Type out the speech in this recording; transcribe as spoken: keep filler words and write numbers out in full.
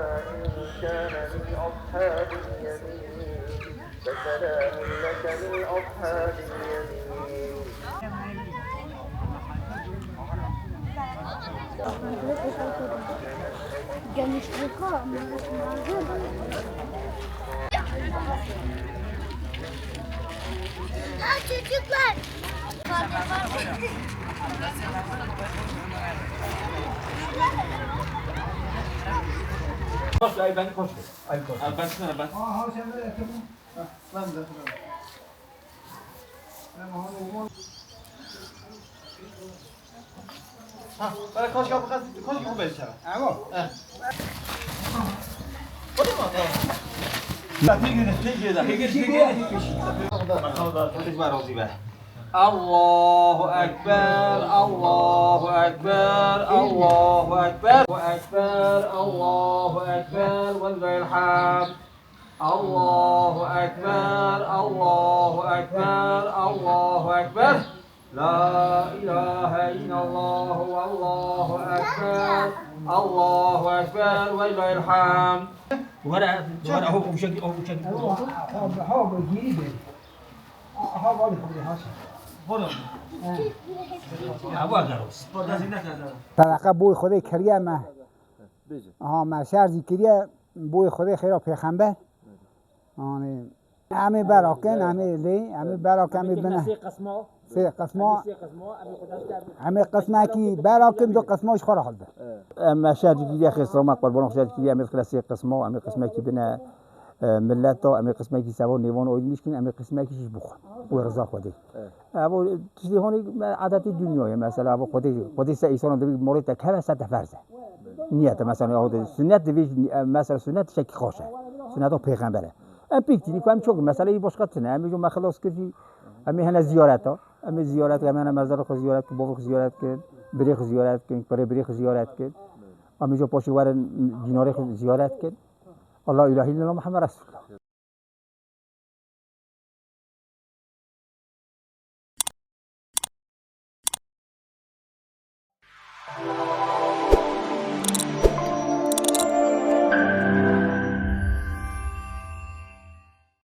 إن كان من أصحاب اليمين فسلام لك من أصحاب اليمين. Ha, çocuklar. Koş, ay ben koş. Ay koş. Ay ben sana ben. Aha, sen de yakın. Ha, ben de. Ha, bana koş kapı kas, koş kapı bel çara. Ama. Eh. Koş kapı. Peki, peki, peki, peki. Bakalım da, çocuk var, o gibi. Allahu Ekber, Allahu Ekber, Allahu Ekber, Allahu Ekber, Allahu Ekber, ve lillahil hamd. Allahu Ekber, Allahu Ekber, Allahu Ekber. La ilahe illallah, Allahu Ekber, Allahu Ekber, ve lillahil hamd. Were, were, ho, uşak, ho, uşak. Hora. Ya bu kadar olsun. Sadaqa boy Xwedê kiriye me. Bêje. Aha, me şer jî kiriye boy Xwedê xêra pêxember. Anî, em ê berakin, em ê lê, em ê berakin, em ê bine. Sê qisma. Sê qisma. Em ê sê qisma, em ê Xwedê şer. Em ê qismekî berakin, du qisma ji xwe re hilde. Em me şer jî kiriye xêsra me, qurban xwe şer jî kiriye, em ê dixile sê qisma, em ê qismekî bine, e, millet da, em ê qismekî seba nêvan oydmiş kin, em ê qismekî jî ji bo xwe. Wê riza Xwedê. Evo tiştê honî me adetê dinyayê, mesela evo Xwedê, Xwedê se îsana divê morê te keve se te ferz e. Niyete mesela evo de sünnet divê, e, mesela sünnet tiştekî xweş e. Sünneta pêxember e. Em pêk tînî ku em çok meseleyi başka tine. Em jo me xilas kir jî, em ê hene ziyareta. Em ê ziyaret, em hene mezara xwe ziyaret kin, bavê xwe ziyaret kin, birê xwe ziyaret kin, kurê birê xwe ziyaret kin. Em jo paşê werin dînarê xwe ziyaret kin. Allah ilahe illallah Muhammed Resulullah.